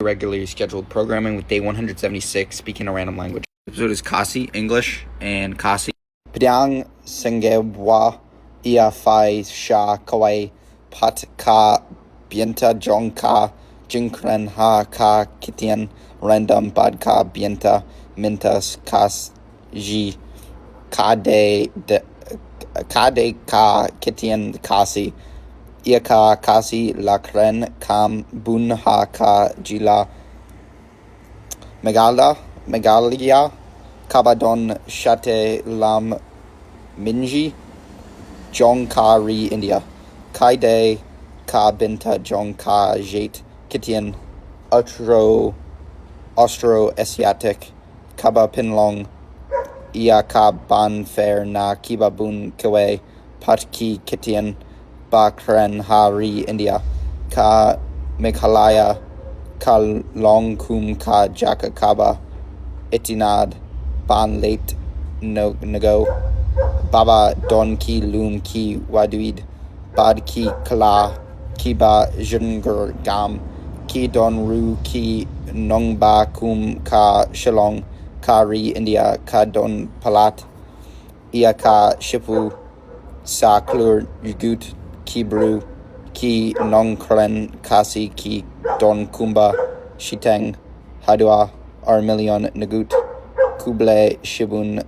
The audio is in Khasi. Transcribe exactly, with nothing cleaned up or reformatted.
Regularly scheduled programming with day one hundred seventy-six, speaking a random language. Episode is Khasi, English, and Khasi. Pdiang Sengewbha, ia phai sha kawei pat ka bynta jong ka jingkren ha ka ktien random bad ka bynta mynta Khasi. Ka dei ka ktien Khasi. Ia ka Khasi la kren kam bun ha ka jylla Meghalaya, Meghalaya, kaba don shate lam minji jong ka ri India. Ka dei ka bynta jong ka jait ktien Austro Austro-Asiatic kaba pynlong ia ka ban pher na kiba bun kawei pat ki ktien ba kren ha ri India. Ka Meghalaya ka long kum ka jaka kaba itynnad ban leit nongau, baba don ki lum ki wadwid bad ki kylla kiba jynjar gam. Ki don ruh ki nongbah kum ka Shillong. Ka ri India ka don palat ia ka shiphew saw klur ngut ki briew. Ki nongkren Khasi ki don kumba shiteng haduh ar million ngut. Khublei shibun.